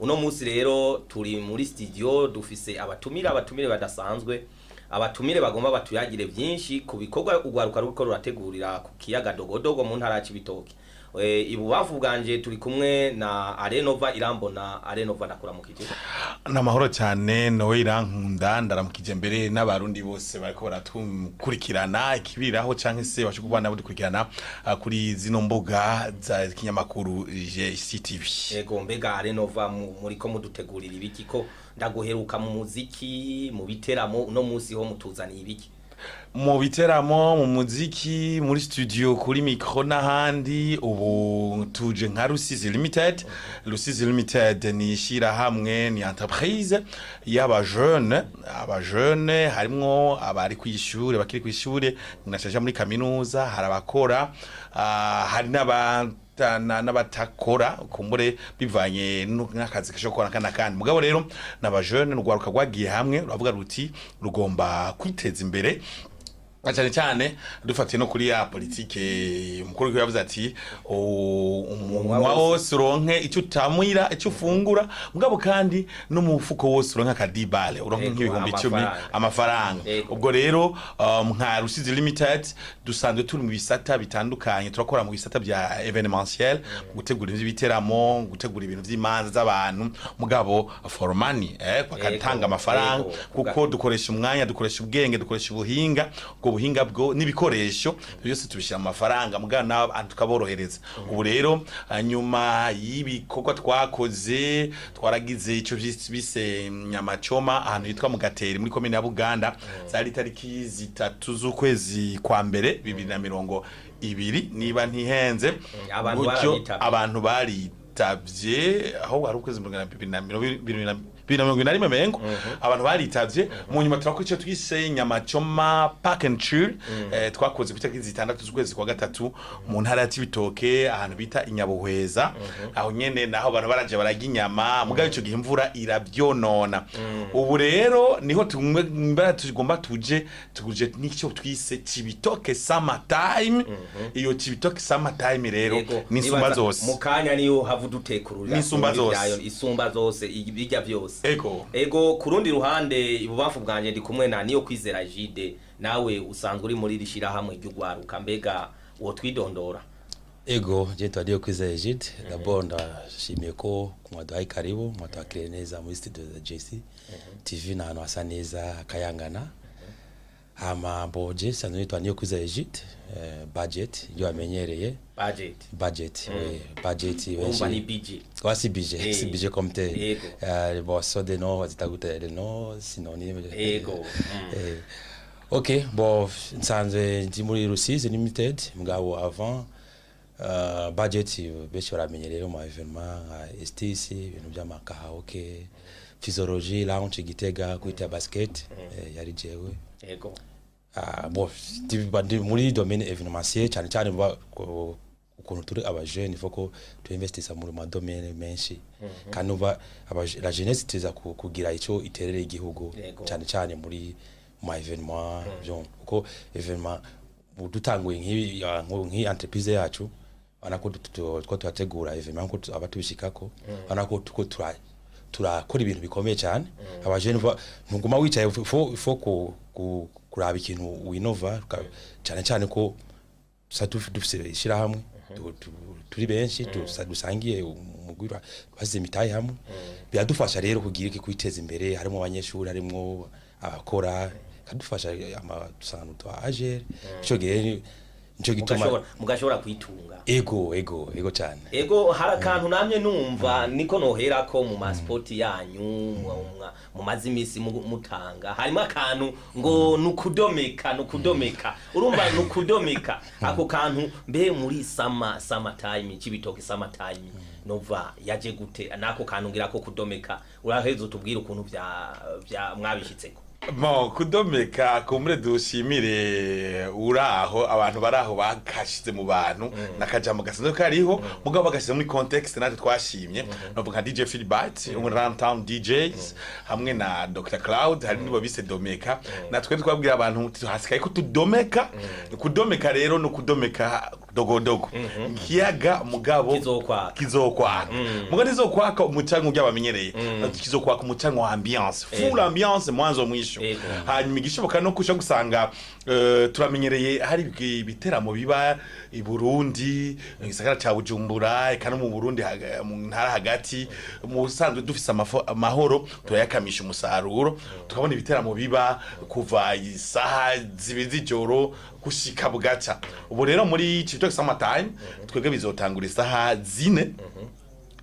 Uno munsi rero turi muri studio, dufise abatumire badasanzwe, abatumire bagomba batuyagire byinshi ku bikorwa urwaruka ruriko rurategurira ku kiyaga Dogodogo mu ntara ya Cibitoke. Ibubamfu bwanje turi kumwe na Arenova Irambona. Arenova, ndakuramukije. N'amahoro cyane, nowe Irankunda. Ndaramukije mbere n'Abarundi bose bariko baratukurikirana ikibiraho canke se basho kubana badukurikirana kuri zino mbuga za kinyamakuru GCTV. Ego, mbega Arenova, muriko mudutegurira ibiki, ko ndaguheruka mu muziki, mu biteramo? Uno munsi ho mutuzaniye ibiki? Mu biteramo, mu muziki, muri studio, kuri micro n'ahandi, ubu tuje nka Rusizi Limited. Rusizi Limited ni ishyirahamwe, ni entreprise y'aba jeune. Aba jeune harimwo abari kw'ishure, bakiri kw'ishure nashaje muri kaminuza, hari abakora, hari n'abatakora, kumbure bivanye n'akazi gashobora gukora kana kandi. Mugabo rero n'aba jeune, urwaruka rwagiye hamwe ruravuga ruti rugomba kwiteza imbere, na cyane cyane dufatiye no kuri ya politike umukuru w'igihugu yavuze ati umunwa wose uronke icyo utamwira, icyo ufungura, mugabo kandi no mu mufuko wose uronke akadibale, uronke nk'ibihumbi 10 amafaranga. Amafaranga. Ubwo rero nka Rusizi Limited dusanzwe turi mu bisata bitandukanye. Turakora mu bisata bya événementiel, mu gutegura ibiteramo, gutegura ibintu by'imanza z'abantu, mugabo for money, bakatanga amafaranga, kuko dukoresha umwanya, dukoresha ubwenge, dukoresha ubuhinga. Ubwo buhinga bwo n'ibikoresho byose tubishyira mu mafaranga, mugabo n'abantu tukaborohereza. Ubu rero nyuma y'ibikorwa twakoze, twaragize ico bise nyamachoma ahantu hitwa mu Gateri muri komine ya Buganda. Zari itariki 3 z'ukwezi kwa mbere 2020, niba ntihenze. Abantu Gutyo barabitavye. Abantu baritavye aho hari ukwezi 2021 mengo abantu baritavye. Mu nyuma turakora icyo twise nyamachoma park and chill, twakoze ku itariki 6 z'ukwezi kwa gatatu mu ntara ya Cibitoke, ahantu bita Inyabuhweza. Aho nyene naho abantu baraje bararya inyama, mugabo ico gihe imvura iravyonona. Ubu rero niho tumwe mbara tugomba tuje n'icyo twise Cibitoke Summer Time. Iyo Cibitoke Summer Time rero ni insumba zose. Mu kanya niyo hava udutekururira N'isumba muri zose. vyayo, isumba zose, ibirya byose. Ego. Ego, ku rundi ruhande ibubamfu bwanje ndi kumwe na Niyo Kwizera Jide, nawe usanzwe uri muri rishirahamwe ry'ugwaruka. Mbega uwo twidondora? Ego, je nitwa Kwizera Egide. D'abord ndashimiye ko mwaduhaye karibu, mwatwakiriye neza muri studio za JC TV, ni ahantu hasa neza hakayangana. Hama bo je sanzwe nitwa Niyo Kwizera Egide, budget iyo bamenyereye. Budget. Budget, oui, budget. Urumva ni budget. Ouais, si budget, si budget comme tel. Ego. Bon, so des noms, bazita des noms synonymes. Ego. Ok, bon, nsanzwe ndi muri Rusizi Limited, mugabo avant budget benshi baramenyereye mu événement nka STC, ibintu by'amakaraoke, physiologie lounge Gitega, kwita basket, yari jewe. Ah, bon, ndi muri domaine événementiel cyane cyane ukuntu turi aba jeune, il faut ko tuinvestisa muri ma domaine menshi, kandi uba la jeunesse tuza kugira ico iterere igihugu, cyane cyane muri ma événement byo, kuko événement dutanguye nk'ibi nk'iyi entreprise yacu, ubona ko two turategura événement ko aba tubishikako, ubona ko tuko turakora ibintu bikomeye cyane. Abajene ntuguma wicaye, faut kuraba ikintu winova, cyane cyane ko dusa dufise ishyirahamwe, turi benshi, dusangiye umugwi, twasize imitahe hamwe. Biradufasha rero kugira iki, kwiteza imbere. Harimo abanyeshuri, harimo abakora, kadufasha ama dusanga twa agere ico gihe, nico gituma Mugashobora kwitunga. Ego cyane. Ego, hari akantu namye numva niko nohera ko mu masipoti yanyu mumaze iminsi mutanga, harimo akantu ngo nukudomeka, nukudomeka. Urumva nukudomeka ako kantu, mbe muri summer time, Cibitoke Summer Time, nova yaje gute nako kantu ngira ko kudomeka? Uraheza utubwire ukuntu vya mwabishitseko. Bon, kudomeka, kumure dushimire uraho abantu baraho bakashize mu bantu nakajambo gasanzwe kariho, mugabo bagashyize muri contexte natwe twashimye. Novuga nka DJ Philbert umwe Runtown DJs hamwe na Dr Cloud, hari nibo bise domeka. Natwe twabwira abantu tuti hasigaye ko tudomeka. Kudomeka rero no kudomeka. Dogodogo, ikiyaga mugabo Kizokwaka. Kizokwaka, mugabo ntizokwaka umucanwa ujya bamenyereye, kizokwaka umucanwa wa ambiance, full ambiance, mwanzo mwisho. Hanyuma igishoboka no kusha gusanga turamenyereye hari ibiteramo biba i Burundi, mu gisagara ca Bujumbura, eka no mu Burundi mu ntara hagati. Mu busanzwe dufise amahoro, turayakamisha umusaruro, tukabona ibiteramo biba kuva isaha 2 z'ijoro gushika bugaca. Ubu rero muri Cibitoke Summer Time twebwe bizotangura isaha 4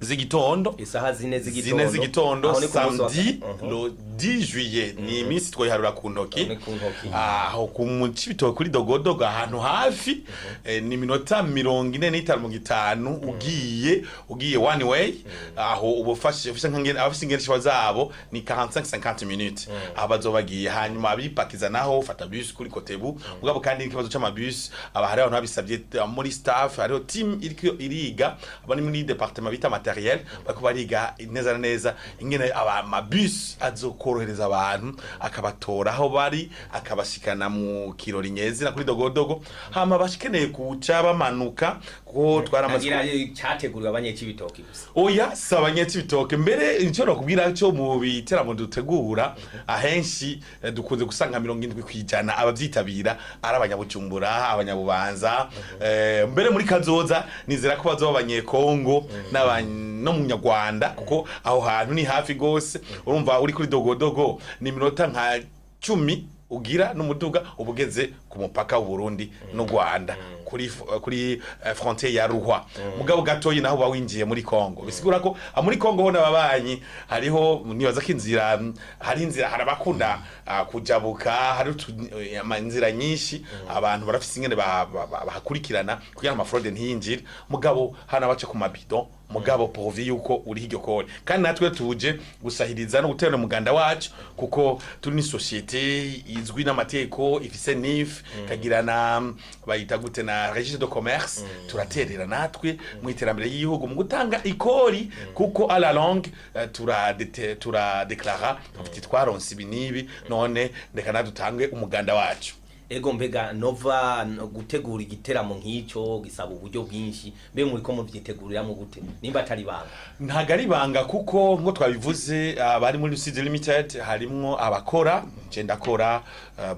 z'igitondo. Isaha 4 z'igitondo. 4 z'igitondo. Aho ni ku munsi wa- Samedi le 10 juillet, ni iminsi twayiharura ku ntoki. Ni ku ntoki. Aho ku Cibitoke kuri Dogodogo, ahantu hafi, ni minota 45, 50 ugiye one way. Aho uba ufashe ufise nk'ingene abafise ingendeshwa zabo ni 45 50 minutes aho bazobagiye. Hanyuma abipakiza naho fata bus kuri Kotebu. Mugabo kandi ikibazo c'amabus, aba hari abantu babisabye muri staff, hariho team iriko iriga, abari muri département bita matériel bariko bariga neza na neza ingene aba amabus azokorohereza abantu, akabatora aho bari, akabashikana mu kirori nyezina kuri Dogodogo. Hama bashikeneye kuca bamanuka, kuko twaramaze Nagira cyateguriwe abanyecibitoki gusa? Oya, si abanyecibitoke. Mbere icyo nakubwira cyo, mu biteramo dutegura ahenshi dukunze gusanga 70% abavyitabira ari abanyabujumbura, abanyabubanza. Mbere muri kazoza nizera ko bazoba abanyekongo no mu Nyarwanda, kuko aho hantu ni hafi gose. Urumva uri kuri Dogodogo ni minota nka 10 ugira n'umuduga uba ugeze ku mupaka w'u Burundi n'u Rwanda, kuri frontière ya Ruhwa. Mugabo gatoyi naho uba winjiye muri Kongo. Bisigura ko muri Kongo ho n'ababanyi hariho, nibaza ko inzira hari inzira, hari abakunda kujabuka, hari inzira nyinshi, abantu barafise ingene bahakurikirana kugira ngo amafraude ntiyinjire. Mugabo hano baca ku mabido, mugabo pourvu yuko uri iryo kori. Kandi natwe tuje gusahiriza no gutera umuganda wacu, kuko turi ni société izwi n'amategeko, ifise NIF, kagira na bayita gute, na registre de commerce. Turaterera natwe mu iterambere ry'igihugu mu gutanga ikori, kuko à la longue turadeklara tuti twaronse ibi n'ibi, none reka nadutange umuganda wacu. Ego, mbega nova gutegura igiteramo nk'icyo gisaba uburyo bwinshi, mbe muri ko muvyiteguriramwo gute, nimba atari banga? Ntabwo ari ibanga, kuko nko twabivuze, abari muri Rusizi Limited harimwo abakora, nje ndakora,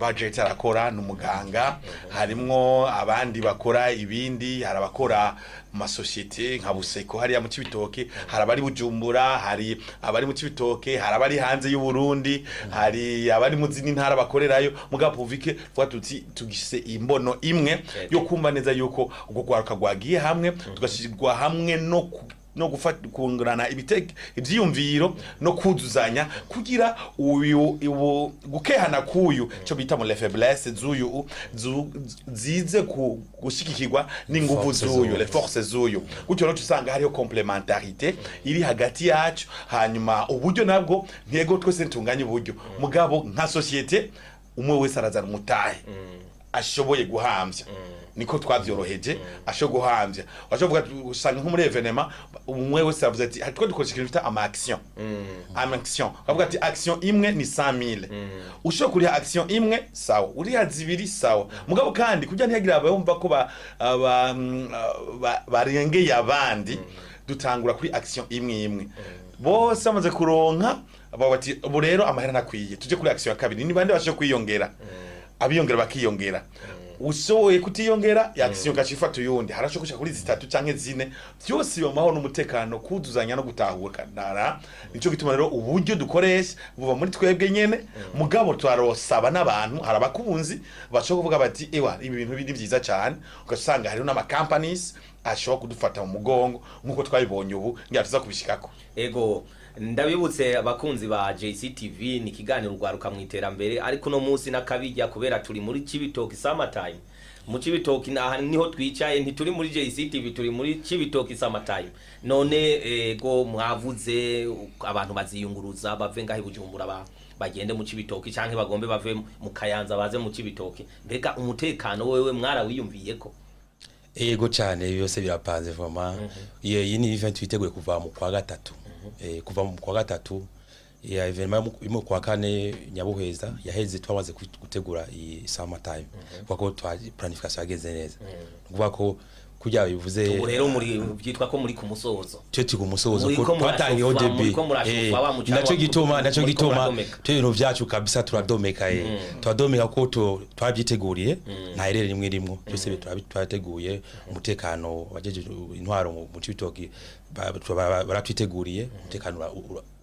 budget arakora, ni umuganga, harimwo abandi bakora ibindi, hari abakora mu masosiyete nka Buseko hariya mu Cibitoke, hari abari Bujumbura, hari abari mu Cibitoke, hari abari hanze y'u Burundi, hari abari mu zindi ntara bakorerayo. Mugabo pourvu que tuvuga tuti tugise imbono imwe yo kumva neza yuko ubwo rwaruka rwagiye hamwe, tugashyirwa hamwe no gufata, kungurana ivyiyumviro no kuzuzanya, kugira uyu ubu gukehana kuyu cyo bita mu les faiblesses z'uyu zize gushigikirwa n'inguvu Forces z'uyu, z'uyu. les forces z'uyu. Gutyo rero usanga hariho complémentarité iri hagati yacu. Hanyuma uburyo nabwo, ntego twese ntitunganye uburyo, mugabo nka société umwe wese arazana umutahe ashoboye guhamvya, niko twavyoroheje, ashoboye guhamvya. Washoboye usanga nko muri événement umwe wese avuze ati twe dukoresha ikintu bita ama action. Ama action, bavuga ati action imwe ni 100,000, ushobora kuriha action imwe sawa, uriha zibiri sawa. Mugabo kandi kugira ntiyagira abayumva ko barengeye abandi, dutangura kuri action imwe imwe. Bose bamaze kuronka bavuga ati ubu rero amahera ntakwiye, tuje kuri action ya kabiri, ni bande bashoboye kwiyongera, abiyongera bakiyongera, ushoboye kutiyongera ya action gaca ifata uyundi. Harashobora gushika kuri zitatu canke zine, byose biba amahoro n'umutekano, kuzuzanya no gutahurana. Nico gituma rero uburyo dukoresha buva muri twebwe nyene. Mugabo turarosaba n'abantu, hari abakunzi bashobora kuvuga bati ewa ibi bintu biri vyiza cyane, ugasanga hariho n'ama companies ashobora kudufata mu mugongo nk'uko twabibonye ubu ngira tuza kubishikako. Ego, ndabibutse abakunzi ba JCTV, ni ikiganiro Urwaruka mu Iterambere, ariko uno munsi n'akabijya kubera turi muri Cibitoke Summertime. Mu Cibitoke aha niho twicaye, ntituri muri JCTV, turi muri Cibitoke Summertime. None ego, mwavuze abantu baziyunguruza bave ngahe Bujumbura bagende mu Cibitoke, canke bagombe bave mu Kayanza baze mu Cibitoke, mbega umutekano wewe mwarawiyumviyeko? Ego cyane, byose birapanze vraiment. Iyo iyi ni event twiteguye kuva mu kwa gatatu. Kuva mu kwa gatatu ya événement yo mu kwa kane Nyabuheza yaheze, twamaze gutegura iyi summer time, kuko twa planification yageze neza. Kuvuga ko Kurya bivuze. Ubu rero muri byitwa ko muri ku musozo. Twe turi ku musozo. Muriko ko twatangiye au murashofa, début. muriko murashofa wa mucanga Naco gituma, naco muriko gituma muradomeka. twe ibintu vyacu kabisa turadomeka, turadomeka ko twabyiteguriye, nta erere rimwe rimwe, byose twateguye. Umutekano, abajeje intwaro mu Cibitoki baratwiteguriye, umutekano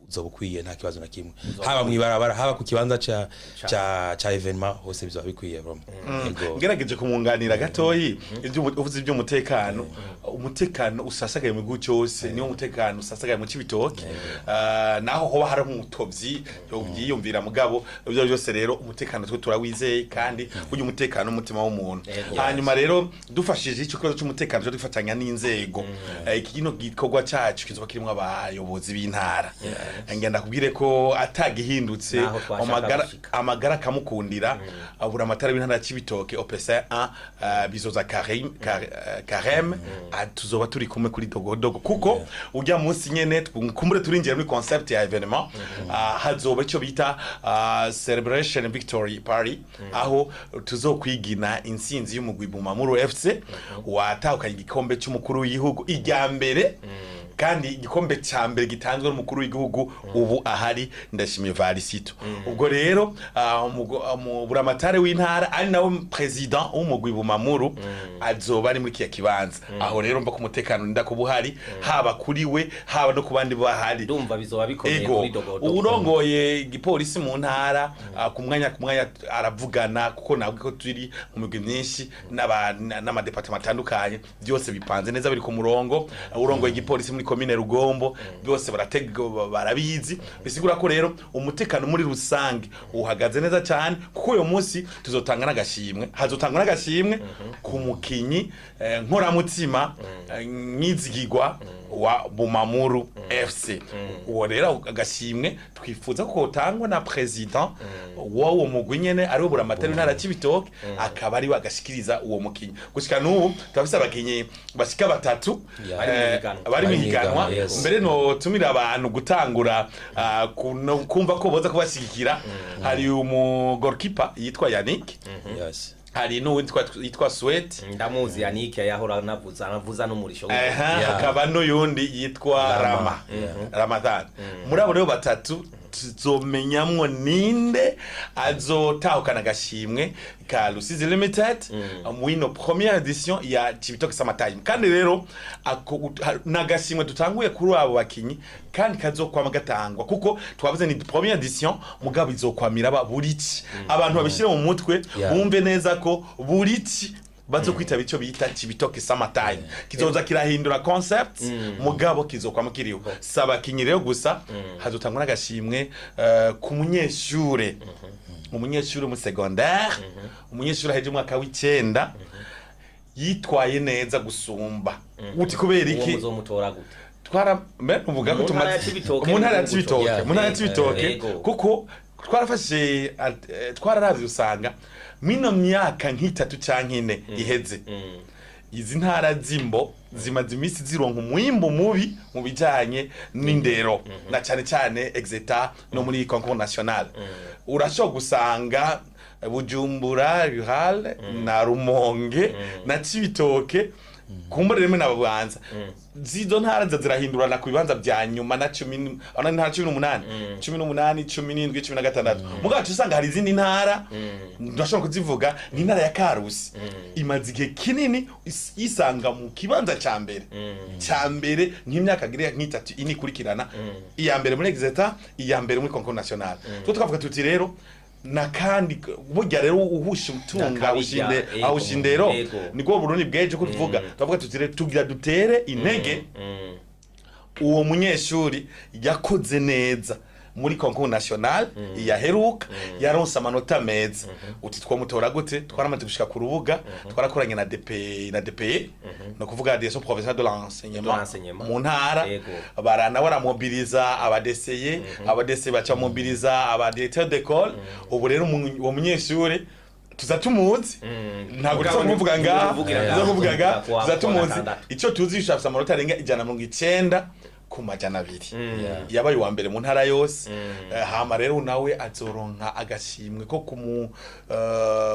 uzoba ukwiye, nta kibazo na kimwe, haba mw'ibarabara, haba ku kibanza ca événement, hose bizoba bikwiye bro. Yego. Ngerageje kumwunganira gatoyi, ibyo uvuze iby'umutekano, umutekano usasagaye mu gihugu cyose niwo mutekano usasagaye mu Cibitoke. Naho hoba hari umutovyi yiyumvira, mugabo ibyo byose rero umutekano twe turawizeye, kandi burya umutekano umutima w'umuntu. Hanyuma rero dufashije icyo kibazo cy'umutekano cyo dufatanya n'inzego. Iki kino gikorwa cyacu kizoba kirimo abayobozi b'intara. Ngenda kubwire ko atagihindutse, Naho twashaka amagara gushika. amagara akamukundira, abura amatara w'intara ya Cibitoke OPC 1, bizoza Karim Karem, tuzoba turi kumwe kuri dogodogo, kuko ujya munsi nyene kumbure turinjira muri concept ya événement. Hazoba icyo bita celebration victory party, aho tuzokwigina intsinzi y'umugwi Bumamuru FC watahukanye igikombe cy'umukuru w'igihugu ijya mbere, kandi igikombe cya mbere gitanzwe n'umukuru w'igihugu ubu ahari, Ndashimiye Varisito. Ubwo rero buramatare w'intara ari nawe président w'umugwi Bumamuru azoba ari muri kiya kibanza. Aho rero mba ku mutekano nda kuba uhari, haba kuri we, haba no ku bandi bahari. Ndumva bizoba bikomeye Ego. kuri dogodogo. Urongoye igipolisi mu ntara, ku mwanya ku mwanya aravugana, kuko nabwo ko turi mu migwi myinshi n'ama départements atandukanye, byose bipanze neza, biri ku murongo. Urongoye igipolisi muri komine Rugombo, byose baratega barabizi. Bisigura ko rero umutekano muri rusange uhagaze neza cyane, kuko uyu munsi tuzotanga n'agashimwe, hazotangwa n'agashimwe ku mukinyi nkoramutima, mwizigigwa wa Bumamuru FC. Uwo rero agashimwe twifuza ko kotangwa na président w'uwo mugwi nyene, ariwe buramatari w'intara ya Cibitoke, akaba ariwe agashikiriza uwo mukinyi. Gushika n'ubu turafise abakinyi bashika batatu Bari mu higanwa. bari mu Bari mu higanwa. higanwa, yes. Mbere no tumira abantu gutangura kumva ko boza kubashigikira. Hari umu goalkeeper yitwa Yannick, hari n'uwundi yitwa Sweat. Ndamuzi Yannick, yahora anavuza n'umurisho. Aha, hakaba n'uyundi yitwa Rama. Rama Ramadhan. Muri abo rero batatu tuzomenyamwo ninde azotahukana agashimwe ka Rusizi Limited mu ino première édition ya Cibitoke Summertime. Kandi rero n'agashimwe dutanguye kuri abo bakinyi, kandi kazokwama gatangwa, kuko twavuze ni première édition, mugabo izokwamira ba buri ci abantu babishyire mu mutwe, bumve neza ko buri ci bazo kwitaba icyo bita Cibitoke Summertime kizoza kirahindura concept, mugabo kizokwama kiriho. Si abakinyi rero gusa, hazotangwa n'agashimwe ku munyeshure, umunyeshure mu secondaire, umunyeshure aheje umwaka w'icenda yitwaye neza gusumba. Uti kubera Uwo iki? muzomutora gute? Twara mbe uvuga ko Mu ntara ya tumaze Cibitoke. Mu ntara ya Mu Cibitoke, mu ntara ya Cibitoke, kuko twarafashe, twararavye usanga mino myaka nk'itatu canke ine iheze, izi ntara z'imbo zimaze iminsi zironka umwimbu mubi mu bijanye n'indero, na cane cane exeta no muri concours national. Urashobora gusanga Bujumbura Rural na Rumonge na Cibitoke, kumbura rimwe na Bubanza, zizo ntara ziza zirahindurana ku bibanza vya nyuma na cumi ana ntara 18, 18, 17, 16. Mugabo uca usanga hari izindi ntara, ndashobora kuzivuga, nk'intara ya Karusi imaze igihe kinini isanga mu kibanza ca mbere, ca mbere nk'imyaka gire nk'itatu ine ikurikirana, iya mbere muri exeta, iya mbere muri concours national. Twe tukavuga tuti rero na kandi burya rero uhusha utunga Nakabirya, ushinde ahusha indero, nibwo Burundi bwejo ko tuvuga. Tuvuga tuti rero tugira dutere intege uwo munyeshuri yakoze neza muri concours national yaheruka, yaronse amanota meza. Uti twamutora gute? Twaramaze gushika ku rubuga, twarakoranye na DP na DPE, no kuvuga Direction Provinciale de l'Enseignement De l'Enseignement. mu ntara. Barana baramobiliza aba DCE, aba DCE baca mobiliza aba directeur d'école. Ubu rero uwo munyeshuri tuza tumuzi, ntabwo tuza kumuvuga ngaha, Tuvugira tuza ngaha. kuvuga ngaha, Kuwa tuza tumuzi. gatandatu. Icyo tuzi, afite amanota arenga 190. ku 200. Yabaye uwa mbere mu ntara yose. Hama rero nawe azoronka agashimwe ko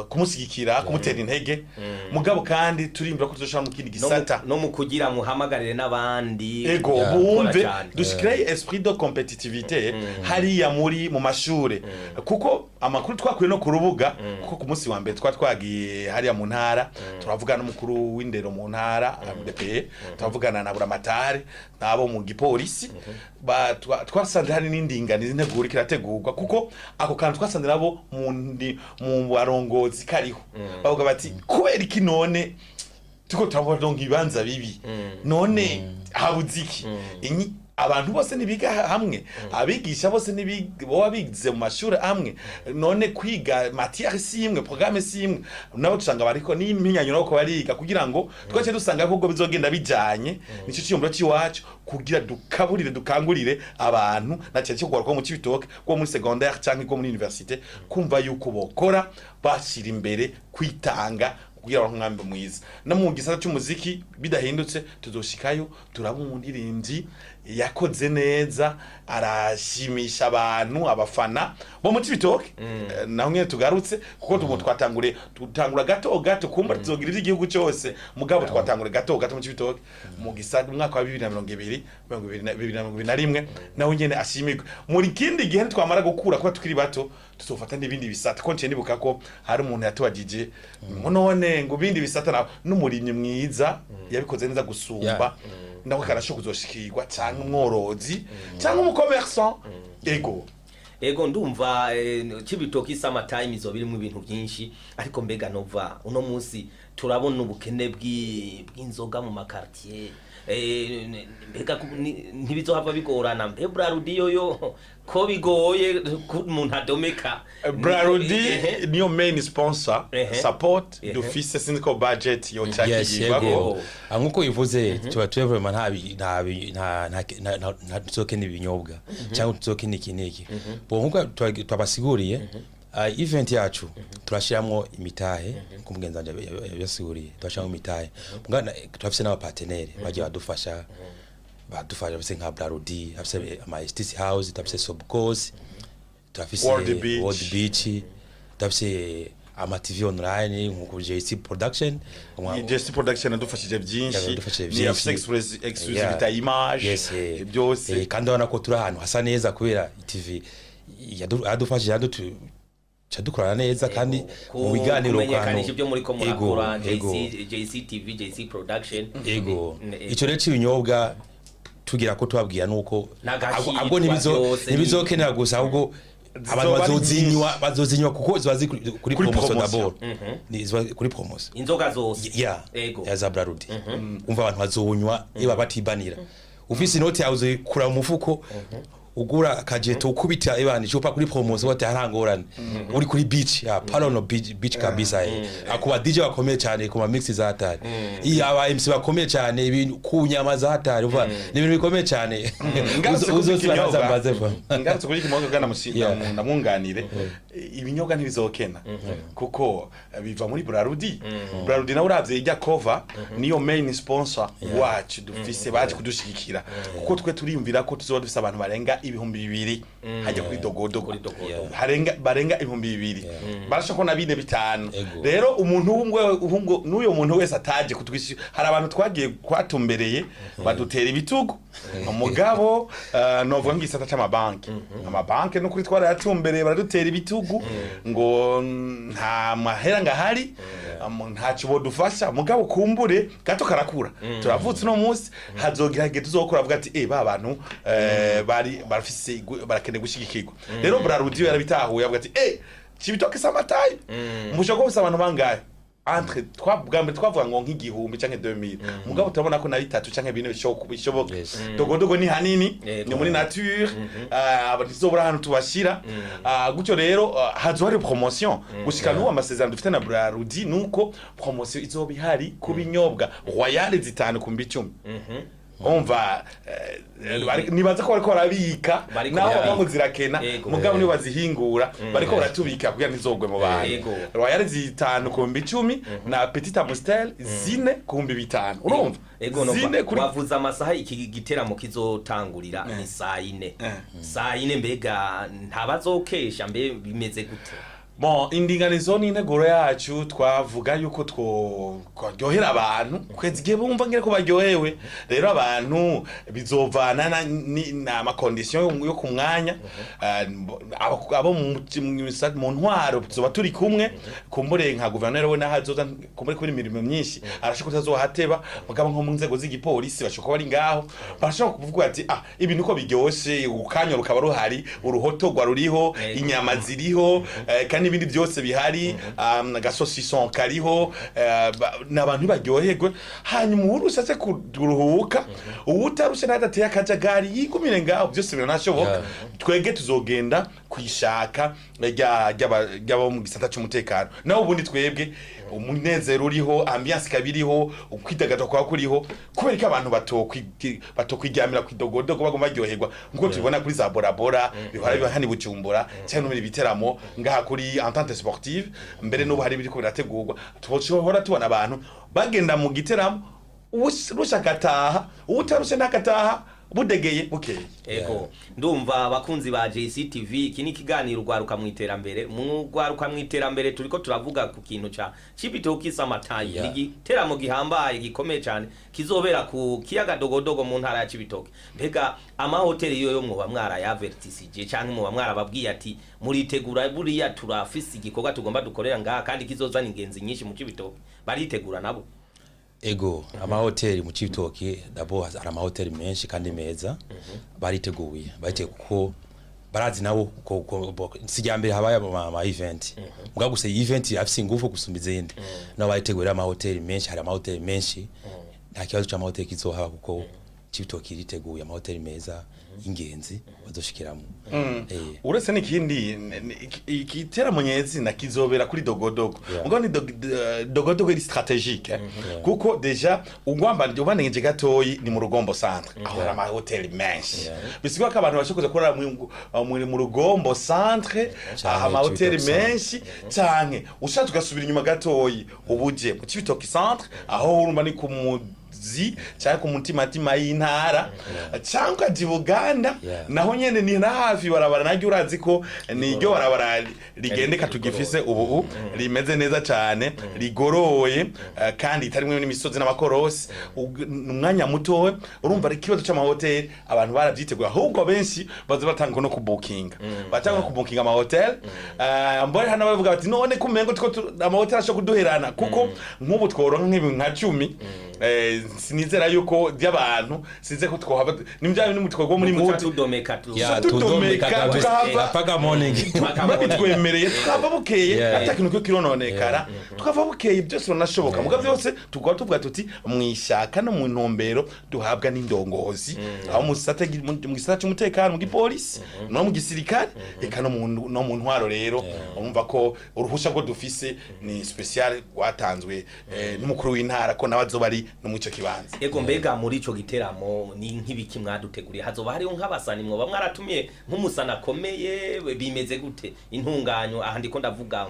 kumushyigikira, kumutera intege. Mugabo kandi turimbura ko tuzoshira mu kindi gisata. No mu kugira muhamagarire n'abandi. Ego. Yeah. Bumve Gukora cyane. dushikire esprit de compétitivité hariya muri mu mashure, kuko amakuru twakuye no ku rubuga, kuko ku munsi wa mbere twagiye hariya mu ntara, turavugana n'umukuru w'indero mu ntara DPE, turavugana na buramatari n'abo mu gipolisi. Twasanze hari n'indinganizi, integuro kirategurwa, kuko ako kantu twasanze nabo mu barongozi kariho, bavuga bati: "Kubera iki none tuko turabona ibibanza bibi? None habuze iki?" Abantu bose ntibiga hamwe, abigisha bose ntibiga, boba bize mu mashuri amwe? None kwiga matière si imwe, programme si imwe? Nabo dusanga bariko n'impinyanyuro nabo ko bariga, kugira ngo twace dusanga ko bizogenda bijanye nico ciyumviro c'iwacu, kugira dukaburire, dukangurire abantu na cyane cyo kugaruka mu Cibitoke, ko muri secondaire canke ko muri université, kumva yuko bokora bashira imbere kwitanga kugira ngo umwambi mwiza. No mu gisata cy'umuziki bidahindutse, tuzoshikayo turaba umuririmbyi yakoze neza, arashimisha abantu, abafana bo mu Cibitoke. Naho nyene tugarutse, kuko tumu twatangure, tutangura gato gato, kumba tuzogira iby'igihugu cyose. Mugabo twatangure gato gato mu Cibitoke, mu gisata, mu mwaka wa 2020, 2021, naho nyene ashimirwe. Muri kindi gihe twamara gukura, kuba tukiri bato, tuzofata n'ibindi bisata, ko nciye nibuka ko hari umuntu yatubagije ngo none ngo ibindi bisata nawe n'umurimyi mwiza yabikoze neza gusumba, nawe karashobora kuzoshikirwa, canke umworozi, canke umu commerçant. Ego. Ego, ndumva Cibitoke Summer Time izo birimo ibintu byinshi. Ariko mbega nova uno munsi turabona ubukene bw'inzoga mu ma quartier. Mbega ntibizohava bigorana? Mbe Brarudi yoyo ko bigoye ko umuntu adomeka? Brarudi Ehe. niyo main sponsor support dufise. Sinzi ko budget Yes. yocakigirwako. Yego. Ah, nkuko bivuze, tuba tuba vraiment nta bi- nta bi- nta nta nta- nta- nta tuzokena ibinyobwa cyangwa tuzokena iki n'iki. Bo nkuko twabasiguriye, event yacu turashiramwo imitahe, nkuko mugenzi wanje yabisiguriye, turashiramwo imitahe. Mugana turafise n'aba partenaire bagiye badufasha, bafise nka Brarudi, bafise ama STC House, turafise Sobcos, turafise World Beach. World Beach, turafise ama TV online nkuko JC Production. JC Production yadufashije byinshi. Yadufashije Ni byinshi. afise exclusivité Yeah. image Yes. byose. Kandi urabona ko turi ahantu hasa neza kubera TV yadufashije, dukorana neza kandi mu biganiro kumenyekanisha ibyo muri ko murakora. Ego. JC, JCTV, JC Production. Ego. Ico rero c'ibinyobwa tugira ko tubabwira nuko N'agahitwa ahubwo byose ntibizokenera gusa, ahubwo abantu Zizoba ari bazozinywa kuko ziba ziri kuri Kuri promotion. promotion. D'abord Ni ziba kuri promotion. Inzoga zose. Yeah. Ego. Ya za Brarudi, umva, abantu bazonywa iba batibanira. Ufise inoti yawe uzikura mu mufuko, ugura akajeto, ukubita ibana icupa kuri promotion, bati harangorane uri kuri beach ya Palono beach, beach kabisa. Akuba DJ bakomeye cyane, ku ma mix za hatari, iya aba MC bakomeye cyane, ibintu ku nyama za hatari, uva ni ibintu bikomeye cyane. Ngarutse kuri Uzosubira ikinyobwa. zambaze va. Ngarutse kuri ikinyobwa bwana ndamwunganire, ibinyobwa ntibizokena kuko biva muri Brarudi. Brarudi nawe uravye ijya cover, niyo main sponsor wacu dufise, baje kudushigikira, kuko twe turiyumvira ko tuzoba dufise abantu barenga 2000 hajya kuri dogodogo. Kuri dogodogo. Harenga, barenga 2000, barashobora kubona bine, bitanu. Ego. Rero umuntu w'umwe n'uyo muntu wese ataje kutwishyura, hari abantu twagiye kwatumbereye badutera ibitugu. Umugabo novuga nk'igisata c'amabanki, amabanki n'ukuri twarayatumbereye, baradutera ibitugu ngo nta mahera ngahari, ntacyo bodufasha. Mugabo kumbure gato karakura, turavutse uno munsi, hazogira igihe tuzokora avuga ati: "Eh, ba bantu bari barafise barakeneye gushigikirwa." Rero Brarudi yarabitahuye, avuga ati: "Eh, Cibitoke Summer Time mushobora kuba abantu bangahe?" Entre twa bwa mbere twavuga ngo nk'igihumbi canke 2000, mugabo turabona ko na bitatu canke bine bishoboka. Dogodogo ni hanini. Ni muri nature, ntizobura ahantu tubashira. Gutyo rero hazoba hari promotion. Gushika n'ubu amasezerano dufite na Brarudi nuko promotion izoba ihari ku binyobwa Royal zitanu ku 10,000. Umva, nibaza ko bariko barabika, Bariko naho barabika. bava ngo zirakena, mugabo niyo bazihingura bariko baratubika kugira ntizogwe mu bantu. Royal 5 ku 10,000 na Petit Amstel 4 ku 5,000, urumva? Ego, no. 4 kuri Wavuze amasaha iki giteramo kizotangurira ni saa 4. Saa 4, mbega ntabazokesha? Mbe bimeze gute? Bon, indinganizo n'integuro yacu, twavuga yuko twaryohera abantu kwezi igihe bumva ngere ko baryohewe. Rero abantu bizovana na ama conditions yo ku mwanya. Abo mu ntwaro tuzoba turi kumwe, kumbure nka guverineri we naho azoza, kumbure kubera imirimo myinshi arashobora kutazohateba, mugabo nko mu nzego z'igipolisi bashobora kuba bari ngaho, barashobora kuvuga ati: "Ah, ibintu ko biryoshe, ukanya rukaba ruhari, uruhotogwa ruriho, inyama ziriho, kandi n'ibindi byose bihari, agasosison kariho, ni abantu baryoherwe." Hanyuma uwurusha aze kuruhuka, uwutarushe nadateye akajagari yigumire ngaho, byose biranashoboka. Twege tuzogenda kwishaka ry'abo mu gisata c'umutekano. Naho ubundi twebwe umunezero uriho, ambiance ikaba iriho, ukwidagadura kwaba kuriho, kubera ko abantu batokwiryamira kwidogodogo, bagomba baryoherwa nkuko tubibona kuri za Borabora bihora biba hano i Bujumbura, cyangwa no muri biteramo ngaha kuri Entente Sportive. Mbere n'ubu hari ibiriko birategurwa, tubohora tubona abantu bagenda mu giteramo, uwurusha agataha, uwutarushe ntakataha, budegeye bukeye. Ego, ndumva abakunzi ba JCTV, iki ni ikiganiro Urwaruka mu Iterambere. Mu Rwaruka mu Iterambere turiko turavuga ku kintu ca Cibitoke Summertime, igiteramo gihambaye gikomeye cyane kizobera ku kiyaga Dogodogo mu ntara ya Cibitoke. Mbega amahoteli yo mwoba mwarayavertisije, canke muba mwarababwiye ati: "Muritegura, buriya turafise igikorwa tugomba dukorera ngaha kandi kizozana ingenzi nyinshi mu Cibitoke"? Baritegura nabo? Ego, amahoteli mu Cibitoke d'abord hari amahoteli menshi kandi meza, bariteguye, bariteguye kuko barazi nabo si irya mbere habaye ama event, mugabo gusa iyi event afise ingufu gusumba izindi. Nabo bariteguye amahoteli menshi, hari amahoteli menshi, nta kibazo c'amahoteli kizohaba kuko Cibitoke iriteguye amahoteli meza y'ingenzi bazoshikiramo. Uretse n'ikindi, igiteramo nyezina kizobera kuri Dogodogo. Mugabo ni Dogodogo iri stratégique, kuko déjà ugwamba ubanengeje gatoyi ni mu Rugombo centre, aho hari amahoteli menshi. Bisigwa ko abantu bashobora kuza kurara mu Rugombo centre, Canke aha amahoteli Cibitoke centre. menshi, canke ushatse ugasubira inyuma gatoyi ubuje mu Cibitoke centre, aho urumva ni ku muzi canke ku mutimatima y'intara, cyangwa ukaja i Buganda, naho nyene ni na hafi. Barabara naryo urazi ko ni iryo barabara rigendeka tugifise ubu, rimeze neza cane, rigoroye, kandi itarimwe n'imisozi n'amakorosi. Ni umwanya muto. Urumva ari ikibazo c'amahoteli, abantu baravyiteguye, ahubwo benshi baza batanga no kubukinga, batanga no kubukinga amahoteli. Mbone hano bavuga bati: "None kumengo tuko amahoteli ashobora kuduherana," kuko nk'ubu tworonka nk'ibintu nka 10, sinizera yuko by'abantu sinze ko twohaba ni bya bintu twogwa muri Nukuca muti tudomeka tudomeka, tudomeka kabisa, paka morning. Babitwemereye tukava bukeye, ata kintu ko kirononekara, tukava bukeye, byose biranashoboka. Muga byose tukaba tuvuga tuti mwishaka no mu ntumbero duhabwa n'indongozi, aho mu gisata cy'umutekano, mu gipolisi no mu gisirikare, eka no mu ntwaro. Rero urumva ko uruhusha rwo dufise ni spécial, rwatanzwe n'umukuru w'intara, ko nawe azoba ari no mu ico kibanza. Ego, mbega muri ico giteramo ni nk'ibiki mwaduteguriye? Hazoba hariho nk'abasani mwoba mwaratumiye, nk'umusana akomeye? Bimeze gute intunganyo? Aha ndiko ndavuga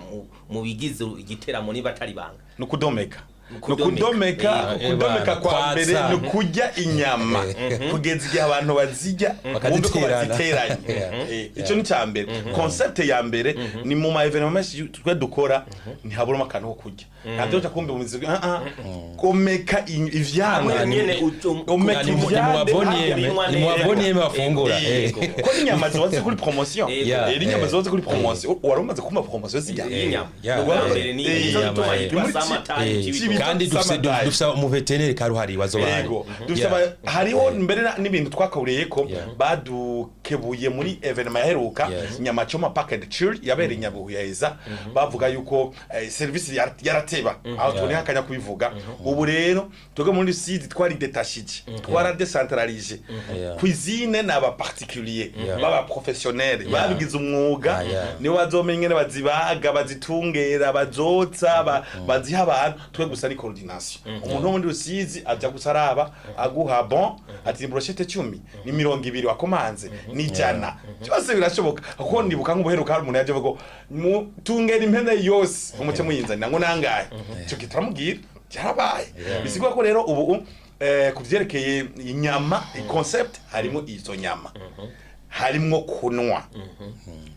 mu bigize igiteramo, niba atari banga. Ni ukudomeka. Ukudomeka. Nukudomeka. Ukudomeka kwa Kwatsa. mbere ni ukurya inyama kugeza igihe abantu bazirya bumve ko Bakaziterana. baziteranye. Ico ni cya mbere. Concept ya mbere ni mu ma événements menshi twe dukora ntihaburamo akantu ko kurya, ntabyo uca kumva mu mizi, komeka ivyamwa. Hamwe nyene Omeka Ni mu ivyande, baboniyeme, binywa ni mu neza. baboniyeme bafungura. Ko n'inyama ziba ziri kuri promotion. N'inyama ziba ziri kuri promotion, wari umaze kumva promotion z'inyama? Y'inyama. Yeah. Ubwa mbere ni nico Inyama, gituma yitwa Ni muri Summertime Cibitoke. Kandi dufise Summertime. dufise umuveterineri karuhari bazoba bahari. Yego, dufise hariho mbere n'ibintu twakawuriye ko badu Twarabakebuye muri événement yaheruka, Nyama Choma Park and Chill, yabereye Nyabuheza. Bavuga yuko service yarateba, aho tuboneye akanya kubivuga. Ubu rero twebwe muri Rusizi twari détachije, twaradecentralije. Cuisine ni aba particulier, baba professionnel, babigize umwuga. Nibo bazomenya ingene bazibaga, bazitungera, bazotsa, baziha abantu. Twe gusa ni coordination. Umuntu wo muri Rusizi aja gusa araba, aguha bon, ati ni brochette 10, ni 20 wakomanze, ni 100, byose birashoboka. Kuko ndibuka nk'ubuheruka hari umuntu yaje avuga ngo tungera impene yose umuce muyinzanira, ngo nangahe? Ico kitaramubwira cyarabaye. Bisigura ko rero ubu ku vyerekeye inyama, concept harimo izo nyama, harimwo kunwa.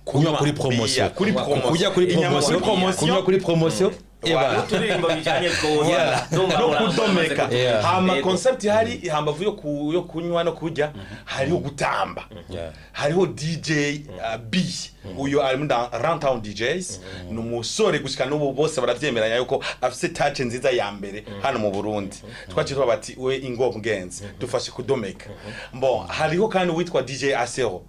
Kunywa kuri promotion. Biya, kuri promotion. Kurya kuri Inyama kuri promotion, promotion. kunywa kuri promotion. Eba. N'uturirimbo bijanye twose. Ndumva No muramaze kudomeka. Hama concept hari hambavu yo kunywa no kurya, hariho gutamba. Hariho DJ B, uyo ari muri Runtown DJs, ni umusore gushika n'ubu bose baravyemeranya yuko afise touch nziza ya mbere hano mu Burundi. Twaciye tuba bati we ingo mugenzi dufashe kudomeka. Bon, hariho kandi witwa DJ Asero.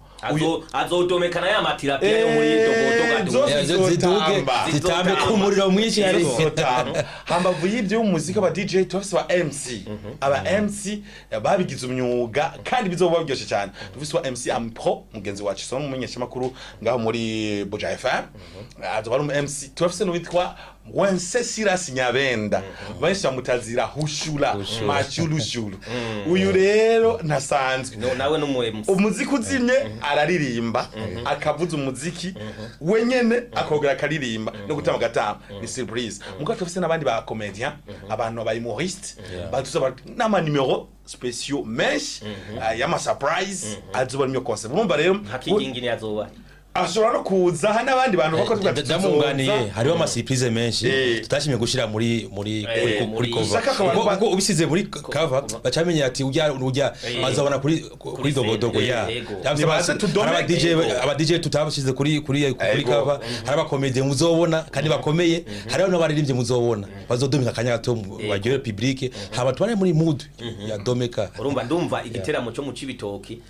Azodomeka ya matilapia yo muri dogodoga. Zose Yeah, ziduge, zizotamba. zitambe ku muriro mwinshi hari. Zizotamba. Hambavu y'ibyo y'umuziki, aba DJ, turafise aba MC, aba MC babigize umwuga kandi bizoba biryoshe cyane. Dufise wa MC Ampro, mugenzi wacu, so n'umumenyeshamakuru ngaho muri Buja FM, azoba ari umu MC. Turafise n'uwitwa Wenceslas Nyabenda, benshi bamutazira Hushura Mashulushulu. Uyu rero ntasanzwe. No, nawe n'umu MC. Umuziki uzimye araririmba, akavuza umuziki wenyene, akongera akaririmba no gutama agatamba. Ni surprise. Mugabo turafise n'abandi ba comédien, abantu ba humoriste baduza n'ama numéro spéciaux menshi, y'ama surprise azoba ari concept. Urumva rero Nka Kigingi azoba ashobora no kuza hano n'abandi bantu bako tuvuga ati Ndamwunganiye. tuzoza. Hariho ama surprise menshi tutashimye gushira muri kuri cover. Ushaka akaba Kuko ubisize muri cover bacamenye ati ujya ujya azabona kuri dogodogo ya. Nibaze tudome. Hari aba DJ, aba DJ tutabashize kuri cover. Hari aba comédien muzobona kandi bakomeye, hariho n'abaririmbyi muzobona bazodomeka akanya gato baryohere public, haba tubane muri mood ya domeka. Urumva, ndumva igiteramo cyo mu Cibitoki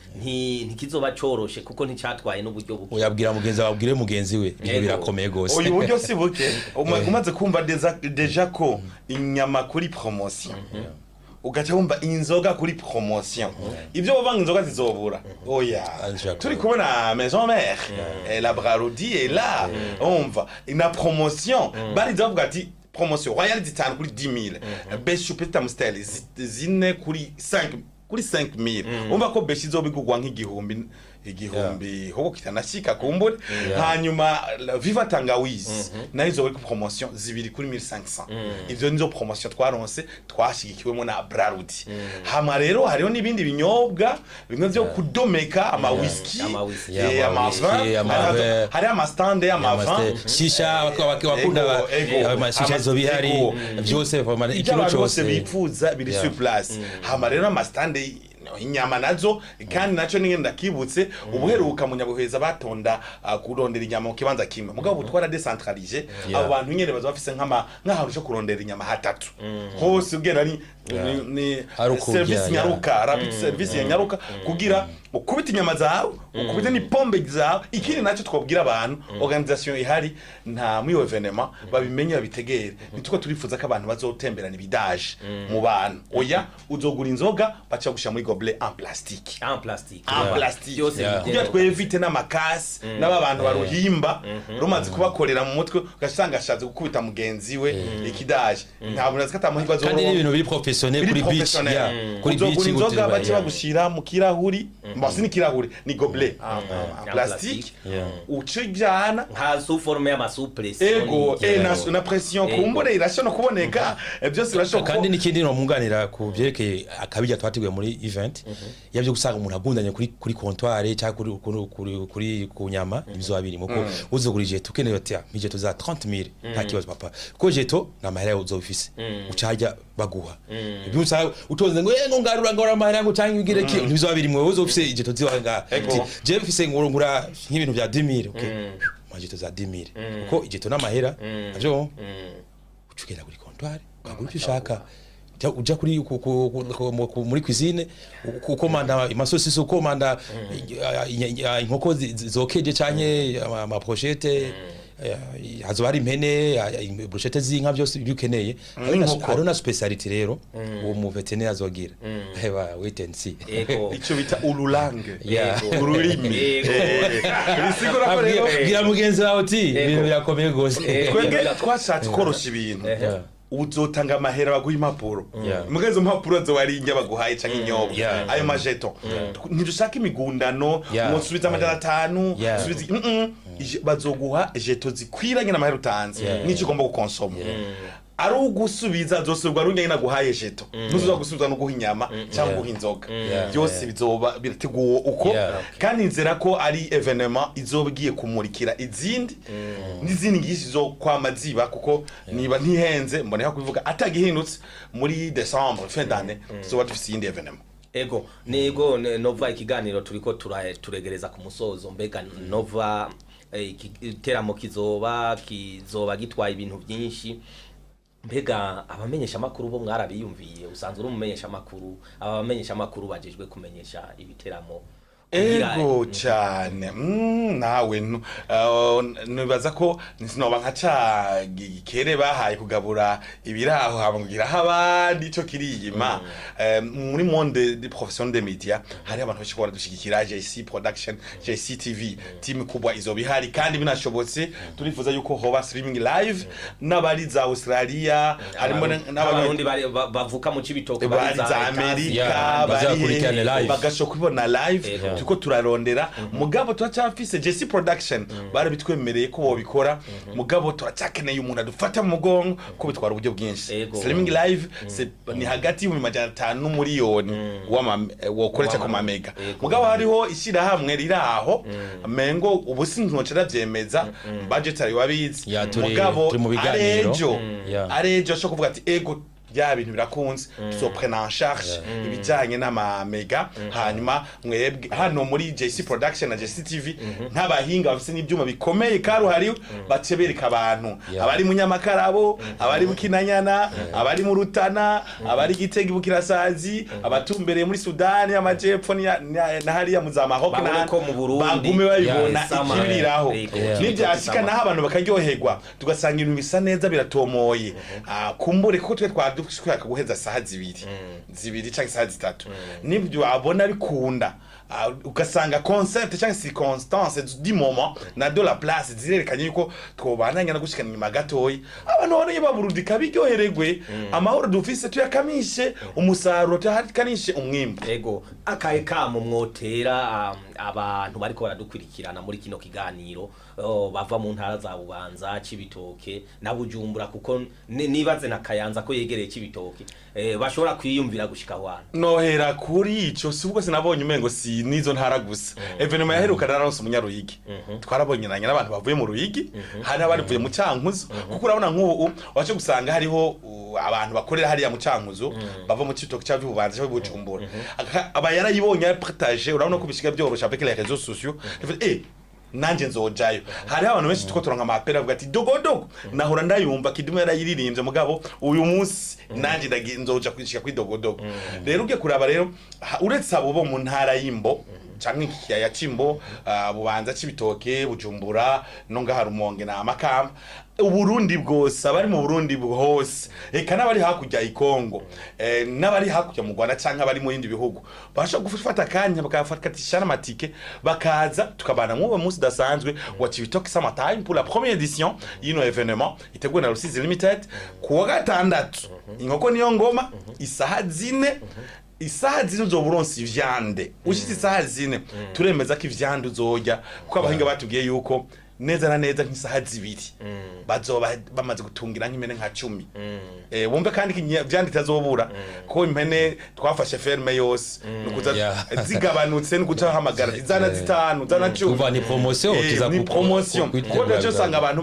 ntikizoba coroshe, kuko nticatwaye n'uburyo buke. Uyabwira mugenzi wawe, abwire mugenzi we, ibintu birakomeye gose. Uyu buryo si buke. Umaze kumva déjà ko inyama kuri promotion, ugaca wumva inzoga kuri promotion, ibyo bavanga inzoga zizobura oya. Ashaka. Turi kubona Maison Mère, la Brarudi est là. Umva na promotion bari bavuga ati promotion Royal 5 kuri 10 000, Beshu Petit Amstel 4 kuri 5 kuri 5000. Umva ko Beshi izobigurwa nk'igihumbi, igihumbi hobo kitanashika kumbure. Hanyuma Viva Tangawizi nayo izoba iri ku promotion 2 kuri 1500. Ivyo nizo promotion twaronse, twashigikiwemo na Brarudi. Hama rero hariho n'ibindi binyobwa bimwe vyo kudomeka, ama whisky, Ama whisky. ama Ama whisky, vin. ama vin. Hariho ama stand y'ama vin. Shisha, bakunda amashisha izo bihari byose, Ibyo ikintu abantu bose cyose bifuza biri sur place. Hama rero ama stand, inyama nazo kandi naco ninge ndakibutse ubuheruka mu Nyabuheza batonda kurondera inyama mu kibanza kimwe. Mugabo ubu twara décentralisé. Abo bantu nyene baza bafise nk'ahantu cyo kurondera inyama hatatu hose ugenda ni Hari ukurya, service nyaruka, rapid service ya nyaruka, kugira ukubite inyama zawe, ukubite n'ipombe zawe. Ikindi nacyo twabwira abantu, organisation ihari nta muri iyo événement, babimenye, babitegere. Nituko turifuza ko abantu bazotemberana ibidaje mu bantu. Oya, uzogura inzoga baca gushira muri gobelet en plastique. En plastique. En plastique. Byose Kugira bigende. twevite n'amakasi n'aba bantu baruhimba rumaze kubakorera mu mutwe, ugasanga ashatse gukubita mugenzi we ikidaje, ntabwo nazi ko atamuhirwa. Kandi n'ibintu biri professionnel Biri kuri beach. professionnel. Kuri Uzogura beach inzoga bace bagushira mu kirahuri, mbasi ni kirahuri, ni gobelet en En plastique. plastique. Ucijana Nka sous forme y'ama sous pression. Ego, na pression kumbure irashobora kuboneka. Byose birashoboka. Kandi n'ikindi nomwunganira ku byerekeye akabijya twateguye muri event yabyo, gusanga umuntu agundanye kuri comptoir cyangwa kuri ku nyama, ibizoba birimo ko uzogura ijeto ukeneye ati ah ijeto za 30000, nta kibazo papa, kuko jeto na mahera uzobifise ucajya baguha ibyo usanga utonze ngo ngo ngarura ngo amahera ngo cyangwa ugire ki, ntibizoba birimo. Wowe uzofise ijeto ziwa nga je mfise ngo ngura nk'ibintu bya 10000, okay, majeto za 10000, kuko ijeto n'amahera navyo ucugenda kuri comptoir ukagura icyo ushaka. Uja kuri muri cuisine, ukomanda amasosiso, ukomanda inkoko zokeje canke ama brochette, hazoba hari impene, brochette z'inka, byose ibyo ukeneye. N'inkoko. Hariho na spécialité rero uwo mu vétérinaire azogira. Eba, wait and see. Icyo bita urulange, ururimi. Bisigura ko rero Bwira mugenzi wawe uti ibintu birakomeye rwose. Twebwe twashatse korosha ibintu. Uzotanga amahera, baguha impapuro. Muga izo mpapuro zoba ari indya baguhaye canke inyobwa, ayo ma jetons. Ntidushaka imigundano ngo nsubize 500, subize. Bazoguha jetons zikwiranye n'amahera utanze n'icyo ugomba gukonsoma. Ari ugusubiza, azosubirwa ari nyine naguhaye jeton, ntuzoza gusubiza no guha inyama cyangwa guha inzoga. Byose bizoba birateguwe uko. Kandi nzera ko ari événement izoba igiye kumurikira izindi n'izindi ngishi zo kwama ziba, kuko niba ntihenze mboneka kubivuga atagihindutse, muri décembre, fin d'année, tuzoba dufise iyindi événement. Ego, nego Nova, ikiganiro turiko turegereza ku musozo. Mbega Nova, igiteramo kizoba gitwaye ibintu byinshi. Mbega abamenyesha makuru bo mwarabiyumviye? Usanzwe uri umumenyesha makuru, abamenyesha makuru bajejwe kumenyesha ibiteramo Ego cyane. Nawe nibaza ko sinoba nka ca gikere bahaye kugabura ibiraho hambwira abandi ico kiriyima. Muri monde de profession des médias hari abantu benshi baradushigikira, JC Production, JC TV, team kubwa izoba ihari. Kandi binashobotse turifuza yuko hoba streaming live n'abari za Australia, harimo n'abarundi bavuka mu Cibitoke, bari za Amerika, Yeah, bari bazakurikirane live. bagashobora kubibona live. Turiko turarondera, mugabo turacyafise JC Production, barabitwemereye ko bobikora, mugabo turacyakeneye umuntu adufata mu mugongo ko bitwara uburyo bwinshi. Streaming live ni hagati y'500,000 n'umuriyoni wokoresha ku mamega. Mugabo hariho ishyirahamwe riri aho mengo ubu sinkoca ndavyemeza, budget ari wabizi. Ya, Mugabo turi mu biganiro. arejo arejo ashobora kuvuga ati ego, bya bintu birakunze, tuzoprena en charge ibijyanye n'amamega. Hanyuma mwebwe hano muri JC Production na JC TV nk'abahinga bafise n'ibyuma bikomeye karuhariwe, bace bereka abantu abari mu Nyamakarabo, abari Bukinanyana, abari mu Rutana, abari Gitega, Bukirasazi, abatumbereye muri Sudani y'Amajepfo na hariya mu za Maroc Babone n'ahandi, ko mu Burundi bagume babibona ikibiriraho. Nibyashika naho abantu bakaryoherwa, tugasanga ibintu bisa neza biratomoye. Kumbure kuko twe twadushaka guheza saha 2 canke saha 3, nibyo abona bikunda. Ugasanga concept cyangwa circonstance du moment na de la place zirerekanye yuko twobandanya no gushikana inyuma gatoyi, abantu babonye baburudika biryohererwe, amahoro dufise tuyakamishe umusaruro, tuyakanishe umwimbu. Ego, akahe kamo mwotera abantu bariko baradukurikirana muri kino kiganiro, bava mu ntara za Bubanza, Cibitoke na Bujumbura, kuko nibaze na Kayanza ko yegereye Cibitoke, bashobora kwiyumvira gushika aho hantu? Nohera kuri ico, si ubwo sinabonye umengo si nizo ntara gusa. Événement yaheruka naronse umunyaruyigi, twarabonye nanye n'abantu bavuye mu Ruyigi, hari n'abavuye mu Cankuzo, kuko urabona nk'ubu waje gusanga hariho abantu bakorera hariya mu Cankuzo bava mu Cibitoke cyangwa Bubanza cyangwa Bujumbura. Aba yarayibonye yapartage, urabona ko bishiga byorosha avec les réseaux sociaux. Nanje nzojayo. Hariho abantu benshi tuko turonka amapera avuga ati dogodogo nahora ndayumva, Kidumu yarayiririmbye, mugabo uyu munsi nanje nzoja kwishika kuri dogodogo. Rero ugiye kuraba rero, uretse abo bo mu ntara y'Imbo canke ikiyaya c'Imbo, Bubanza, Cibitoke, Bujumbura no ngaha Rumonge na Makamba, Uburundi bwose, abari mu Burundi hose, eka n'abari hakurya i Kongo, n'abari hakurya mu Rwanda canke abari mu bindi bihugu, bashobora gufata akanya bakafatisha n'amatike bakaza tukabana mw'uwo munsi udasanzwe wa Cibitoke Summer Time pour la première édition y'ino événement iteguwe na Rusizi Limited ku wa gatandatu. Inkoko niyo ngoma, isaha 4, isaha 4 uzoba uronse ivyande. Ushitse isaha 4, turemeza ko ivyande uzorya, kuko abahinga batubwiye yuko neza na neza nk'isaha 2 bazoba bamaze gutungira nk'impene nka 10. Wumve kandi ko ivyande itazobura, ko impene twafashe ferme yose nukuza zigabanutse nukuca hamagara zana 5, zana 10. Kuva ni promotion, tuza Ni promotion, kwitegura kuko nacyo usanga abantu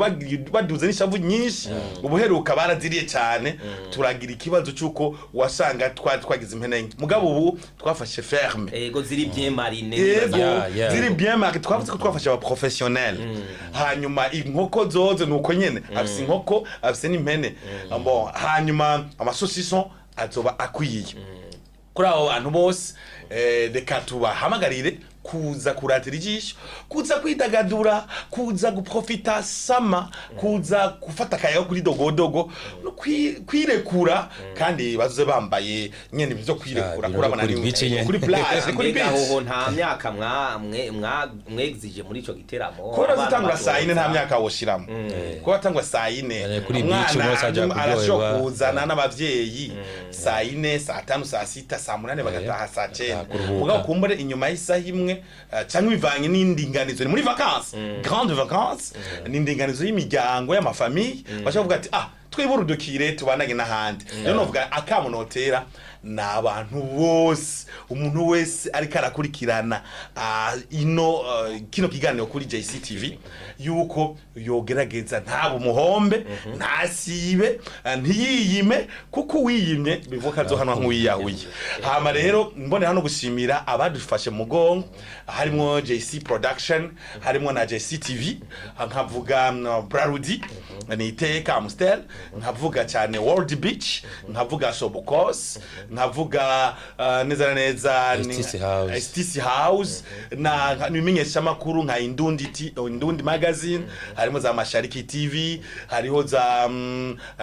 baduze n'ishavu nyinshi. Ubuheruka baraziriye cyane, turagira ikibazo cy'uko wasanga twari twagize impene nke, mugabo ubu twafashe ferme. Ego, ziri bien marinées. Yego. Yeah. Ziri bien marqué, twavuze ko twafashe aba professionnel. Hanyuma inkoko zozo nuko nyene, afise inkoko, afise n'impene. Bon, hanyuma amasosison Azoba akwiye kuri abo bantu bose. Reka tubahamagarire kuza kuratira ijisho, kuza kwidagadura, kuza guprofita sama, kuza gufata akayaga kuri dogodogo no kwirekura, kandi bazoze bambaye nyene ibintu vyo kwirekura. Ah, kurabona kuri beach nyene. Kuri plage, kuri Mbega beach. Hoho nta myaka mwegzije muri ico giteramo? Kubera Abana zitangura saa 4, nta bazoza. myaka woshiramo, kuba batangura saa 4. Kuri beach Umwana umunsi aja arashobora kuryoherwa. kuzana n'abavyeyi saa 4, saa 5, saa 6, saa 8, bagataha saa 9. Kuruhuka. Mugabo kumbure inyuma y'isaha 1, canke bivanye n'indinganizo, ni muri vacances, grande vacances, ni indinganizo y'imiryango, y'ama familles, bashobora kuvuga ati: "Ah, twiburudukire, tubandanye n'ahandi." Rero novuga akamo notera ni abantu bose, umuntu wese ariko arakurikirana ino kino kiganiro kuri JCTV, yuko yogerageza ntaba umuhombe, ntasibe, ntiyiyime, kuko uwiyimye bivuga azohanwa nk'uwiyahuye. Hama rero mbone hano gushimira abadufashe mu mugongo, harimwo JC Production, harimwo na JCTV, nkavuga Brarudi ni iteka Amstel, nkavuga cyane World Beach, nkavuga Sobokos, nkavuga neza na neza STC House. STC House na n'ibimenyeshamakuru nka Indundi Magazine, harimo za Mashariki TV, hariho za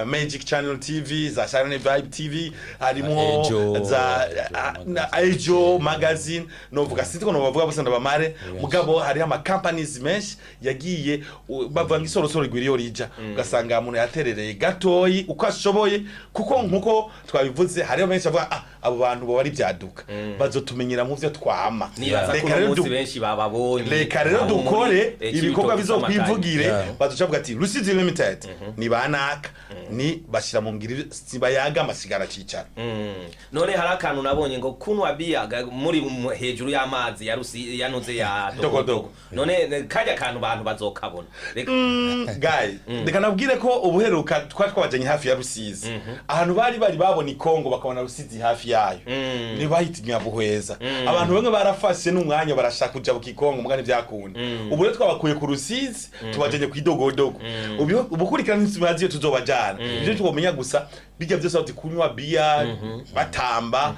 Magic Channel TV, za Sharon Vibe TV, harimo Ejo, za Ejo na Magazine. Ejo Magazine. Novuga sinzi ko nobavuga bose ndabamare, mugabo hariho ama companies menshi yagiye bava nk'isorosoro igwira iyo rija, ugasanga umuntu yaterereye gatoyi uko ashoboye, kuko nkuko twabivuze hariho benshi bavuga: "Ah, abo bantu bo bari byaduka, bazotumenyera mu vyo twama." Nibaza ko Reka uno rero munsi benshi bababonye. Reka rero Abo muri, dukore ibikorwa Cibitoke bizokwivugire. Bazoca bavuga ati: "Rusizi Limited ni banaka, ni bashira mu ngiri sibayaga amasigara cicara." None hari akantu nabonye ngo kunwa biya muri hejuru y'amazi ya Rusi yanuze ya Dogodogo. None kajya kantu bantu bazokabona. Guy, reka nabwire ko ubuheruka twari twabajanye hafi ya Rusizi, ahantu bari babona ikongo bakabona Rusizi hafi yayo, ntibahita Buhweza. Abantu bamwe barafashe n'umwanya barashaka kuja ku Ikongo, mugani byakunda. Ubu rero twabakuye ku Rusizi, tubajanye ku Idogodogo. Ubu ubukurikirana ntitubazi iyo tuzobajana. Ibyo twomenya gusa bijya byose bati kunywa biya, batamba,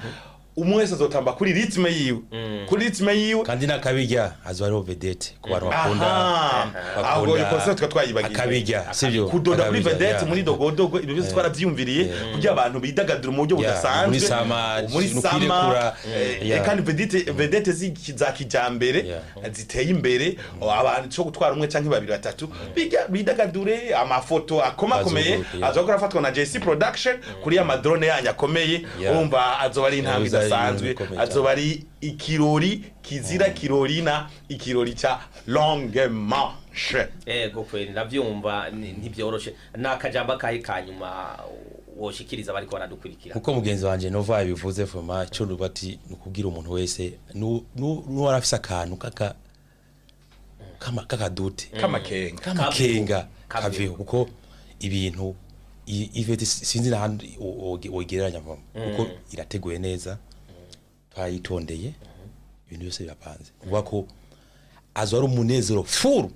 umwe wese azotamba kuri rythme yiwe, kuri rythme yiwe. Kandi n'akabirya, azoba ariho vedette ku bantu bakunda Aha, ahubwo iyo concert tukaba twayibagiye. Akabirya, sibyo? Kudoda kuri Akabirya, vedette muri dogodogo, ibyo byose twarabyiyumviriye kugira abantu bidagadura mu buryo budasanzwe. Muri sama, muri no sama, kwirekura. Kandi vedette za kijambere ziteye imbere, abantu cyo gutwara umwe canke babiri batatu, bidagadure, amafoto akomakomeye Bazunguruke, yeah. azoba afatwa na JC Production kuri ya ma drone yanyu akomeye. Urumva azoba ari intambwe Bizoba ari idasanzwe. ibintu bikomeye. Azoba ari ikirori kizira kirorina, ikirori ca longue manche. Ego kweri, ndavyumva, ntibyoroshe. Ni akajambo kahe kanyuma woshikiriza bariko baradukurikira? Nkuko mugenzi wanje Nova yabivuze, foma ico nuba ati ni ukubwira umuntu wese nuwari afise akantu kaka kakadute kamakenga. kamakenga Kaveho. kaveho, kuko ibintu event sinzi n'ahandi wogereranya vamo, kuko irateguye neza, twayitondeye, ibintu byose birapanze, kuvuga ko azo ari umunezero furu.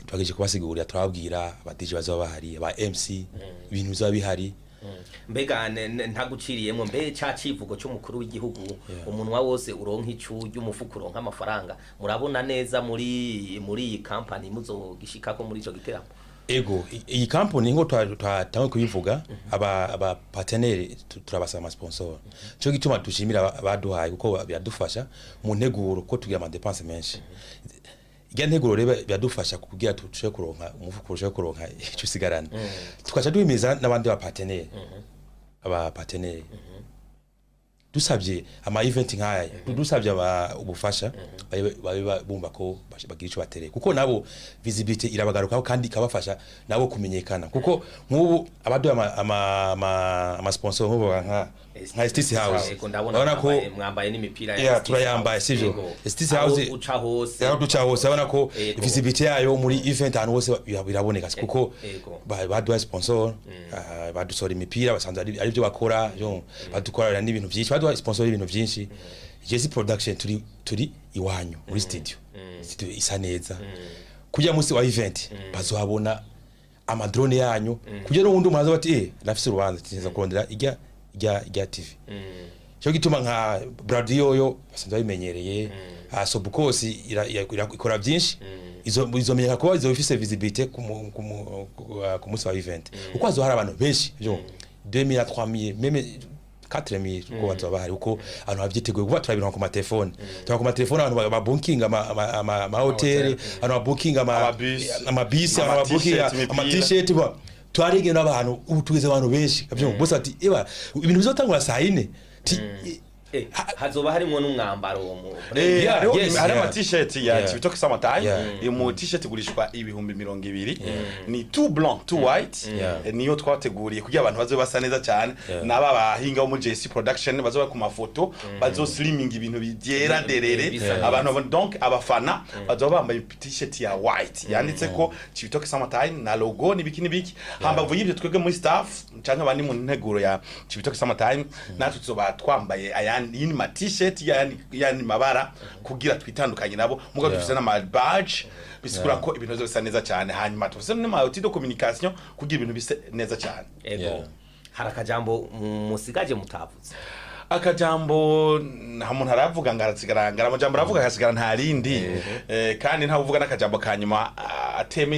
Twagejeje kubasigurira, turababwira aba DJ bazaba bahari, aba MC, ibintu bizaba bihari. Mbega ntaguciriyemwo, mbe ca civugo c'umukuru w'igihugu, umunwa wose uronka icu umufuko uronka amafaranga, murabona neza muri iyi company muzogishikako muri ico giteramo? Ego, iyi company ngo twatangiye kubivuga, aba partenaire turabasaba ama sponsor. Cyo gituma dushimira abaduhaye, kuko biradufasha mu nteguro, ko tugira ama dépenses menshi. Irya nteguro rero biradufasha kugira tushobore kuronka umufuko, ushobore kuronka icyo usigarana. Tukaca duhimiza n'abandi ba partenaire, aba partenaire dusabye ama event nk'aya, dusabye aba ubufasha, babe bumva ko bagira ico batereye, kuko nabo visibility irabagarukaho kandi ikabafasha nabo kumenyekana, kuko nk'ubu abaduha ama sponsor nk'ubu nka STC House. Ego, ndabona urabona ko mwambaye n'imipira ya Yeah, STC turayambaye, House. sivyo? Ego. STC Aho House uca hose. Aho duca hose, urabona ko visibility yayo muri event ahantu hose biraboneka, kuko baduha sponsor, badusora imipira, basanzwe ari byo bakora, yo badukorera n'ibintu byinshi, baduha sponsor y'ibintu byinshi. JC Production turi iwanyu muri studio, studio isa neza. Kujya munsi wa event bazohabona. Ama drone yanyu, kugira n'uwundi umuntu aza bati: "Nafise urubanza, tinza kurondera ijya ijya ijya TV." Cyo gituma nka radio yo basanzwe babimenyereye, Sobukosi ikora byinshi, izo izomenyeka kuba izo ifise visibilité ku munsi wa event, uko hazoba hari abantu benshi byo 2000 à 3000, même 4000, uko bazoba bahari, uko abantu bavyiteguye kuba turabironka ku matelefone, tuba ku matelefone, abantu babookinga ama hôtel, abantu babookinga ama Amabisi. amabisi, abantu Ama babookinga t-shirt, imipira. Ama t-shirt, twarigena n'abantu, ubu tugeze abantu benshi kavyumva bose ati: "Eba, ibintu bizotangura saa 4." Hazoba harimwo n'umwambaro mu Hariho Yes, hariho yeah. ama t-shirt ya Cibitoke Summertime. Iyo mu t-shirt igurishwa 20,000, ni tout blanc, tout white. Niyo twateguriye kugira abantu bazobe basa neza cyane. N'aba bahinga bo muri JC Production bazoba ku mafoto, bazo slimming ibintu byera derere. Bisa neza. Abantu donc abafana bazoba bambaye t-shirt ya white yanditse ko Cibitoke Summertime na logo n'ibiki n'ibiki. Hambavu y'ibyo, twebwe muri staff canke abandi mu nteguro ya Cibitoke Summertime, natwe tuzoba twambaye ayandi yindi ma t-shirt yandi mabara kugira twitandukanye nabo, mugabo dufise n'ama badge, bisigura ko ibintu byose bisa neza cyane. Hanyuma dufise n'ama outils de communication kugira ibintu bise neza cyane. Ego. Hari akajambo musigaje mutavuze? Akajambo nta muntu aravuga ngo arasigara ngo amajambo aravuga agasigara nta rindi. Kandi ntawe uvuga n'akajambo ka nyuma,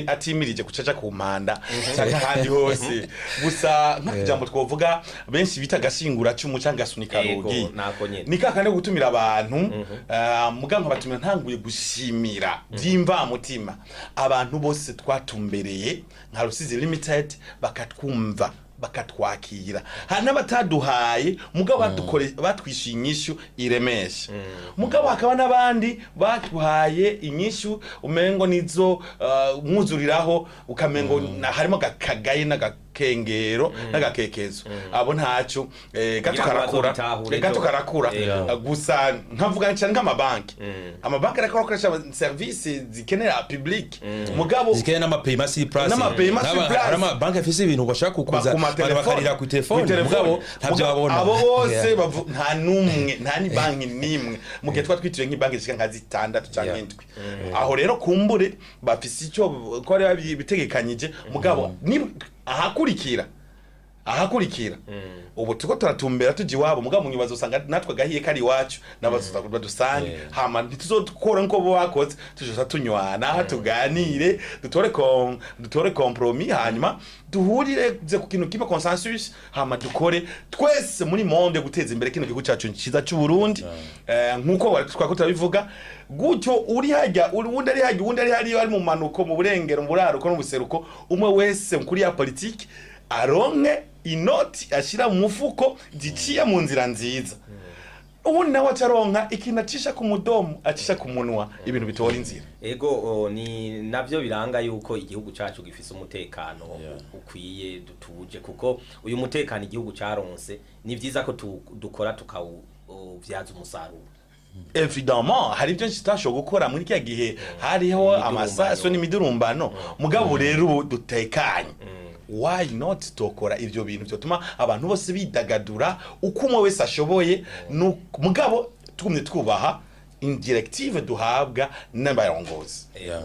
atimirije kucaca ku mpanda cyangwa ahandi hose. Gusa nk'akajambo twovuga benshi bita gashingura cumu cyangwa gasunika rugi. Ego, nako nyene. Ni kakandi ko gutumira abantu, muga nkabatumira ntanguye gushimira by'imvamutima abantu bose twatumbereye nka Rusizi Limited, bakatwumva, bakatwakira. Hari n'abataduhaye, mugabo batwishyuye inyishu iremesha, mugabo hakaba n'abandi baduhaye inyishu umengo nizo mwuzuriraho, ukamengo harimo agakagaye n'agakengero n'agakekezo. Abo ntaco, gato Kugira ngo karakura. bazobitahure Gato ejo. karakura. Gusa nkavuga cyane nk'amabanki, amabanki ariko akoresha serivisi zikenera public, mugabo Zikeneye n'ama paiement sur place. N'ama paiement sur place. Hari amabanki afise ibintu bashaka kukuza Ku abantu matelefone. bakarira ku telefone, mugabo ntabyo Mugabo babona. abo bose nta n'umwe, nta ni banki n'imwe, mu gihe twa twitiriye nk'ibanki zishika nka zitandatu canke indwi. Aho rero kumbure bafise icyo ko bari bitegekanyije, mugabo ni ahakurikira ubu tuko turatumbera tuja iwabo, mugabo mu nyuma usanga natwe agahiye kari iwacu n'abazoza badusange. Hama ntituzokora nkuko bo bakoze, tuzoza tunywana, tuganire, dutore compromis, hanyuma duhurire ze ku kintu kimwe, consensus, hama dukore twese muri monde guteza imbere kino gihugu cyacu cyiza cy'u Burundi. Nkuko twako turabivuga gutyo, uri hajya uwundi ari hajya, uwundi ari hariya, ari mu manuko, mu burengero, mu buraruko no mu buseruko, umwe wese kuri ya politiki aronke inoti ashyira mu mufuko ziciye mu nzira nziza, ubundi nawe acaronka ikintu acisha ku mudomo, acisha ku munwa, ibintu bitora inzira. Ego, ni navyo biranga yuko igihugu cacu gifise umutekano ukwiye, dutuje, kuko uyu mutekano igihugu caronse ni vyiza ko dukora tukawubyaza umusaruro. Évidemment, hari ibyo tutashoboye gukora muri kiriya gihe, hariho Imidurumbano. amasaso n'imidurumbano, mugabo rero ubu dutekanye, why not tokora ibyo bintu byotuma abantu bose bidagadura uko umwe wese ashoboye, mugabo tugumye twubaha in directive duhabwa n'abarongozi. Yeah.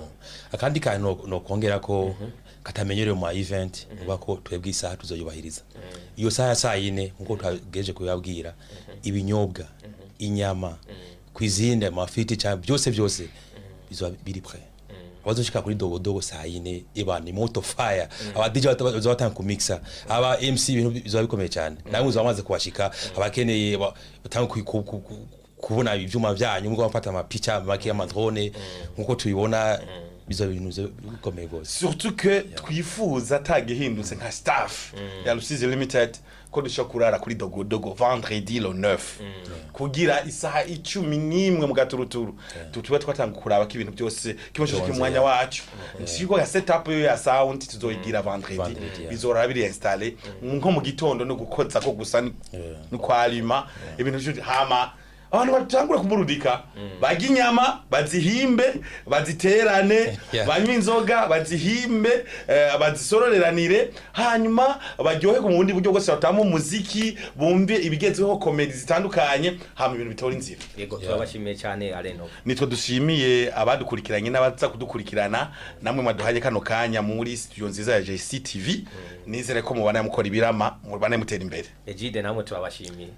Akandi kantu nokongera ko katamenyerewe mu ma event, uba ko twebwe isaha tuzoyubahiriza, iyo saha ya saa 4 nkuko twagejeje kubibabwira. Ibinyobwa, inyama, cuisine, amafiti cyangwa byose byose bizoba biri prêt. Abazoshika kuri dogodogo saa 4, eba ni moto fire, aba DJ bazoba batanga kumixa, aba MC, ibintu bizoba bikomeye cyane. Namwe muzoba bamaze kuhashika, abakeneye batanga kubona ivyuma byanyu, mugo bafata amapica make y'ama drone nkuko tubibona, bizoba ibintu bikomeye gose. Surtout que twifuza atagihindutse nka staff ya Rusizi Limited ko dushobora kurara kuri dogodogo vendredi le 9, kugira isaha 11 mu gaturuturu tube twatanga kuraba ko ibintu byose kimwe cyose kiri mu mwanya wacu. Siko ya setup yo ya sound tuzoyigira vendredi. Vendredi, yeah. Bizora biri installé nko mu gitondo, no gukoza ko gusa, ni kwalima ibintu byose, hama Abantu batangura kumurudika, barya inyama bazihimbe, baziterane, banywe inzoga bazihimbe, bazisororeranire, hanyuma baryoherwe mu bundi buryo bwose, batama umuziki, bumve ibigezweho, comédie zitandukanye, hama ibintu bitora inzira. Yego, turabashimiye cyane, Areno. Nitwe dushimiye abadukurikiranye n'abaza kudukurikirana, namwe mwaduhaye kano kanya muri studio nziza ya JCTV. Nizere ko mubana mukora ibirama, mubana mutera imbere. Egide, namwe turabashimiye.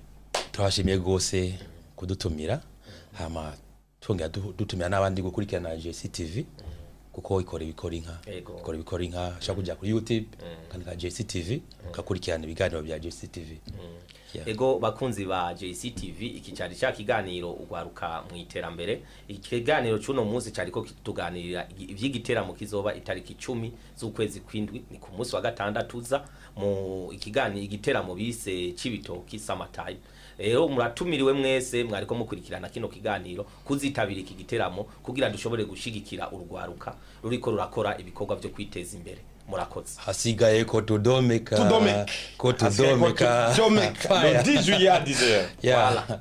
Turabashimiye rwose kudutumira, hama twongera dutumira n'abandi gukurikirana JCTV, kuko ikora ibikora inka. Ikora ibikora inka. Ushobora kujya kuri YouTube ukandika JCTV, ugakurikirana ibiganiro bya JCTV. Yeah. Ego, bakunzi ba JCTV, iki cyari cya kiganiro Ugwaruka mu Iterambere. Ikiganiro cy'uno munsi cyariko tuganirira ivy'igiteramo kizoba itariki 10 z'ukwezi kw'indwi, ni ku munsi wa gatandatu uza, mu ikiganiro igiteramo bise Cibitoki Summertime. Rero muratumiriwe mwese mwariko mukurikirana kino kiganiro kuzitabira iki giteramo, kugira dushobore gushigikira urwaruka ruriko rurakora ibikorwa byo kwiteza imbere. Murakoze. Hasigaye ko tudomeka. Tudomeke. Ko tudomeka. Tudomeka le Fire. 10 juillet à 10h. Yeah. Voilà.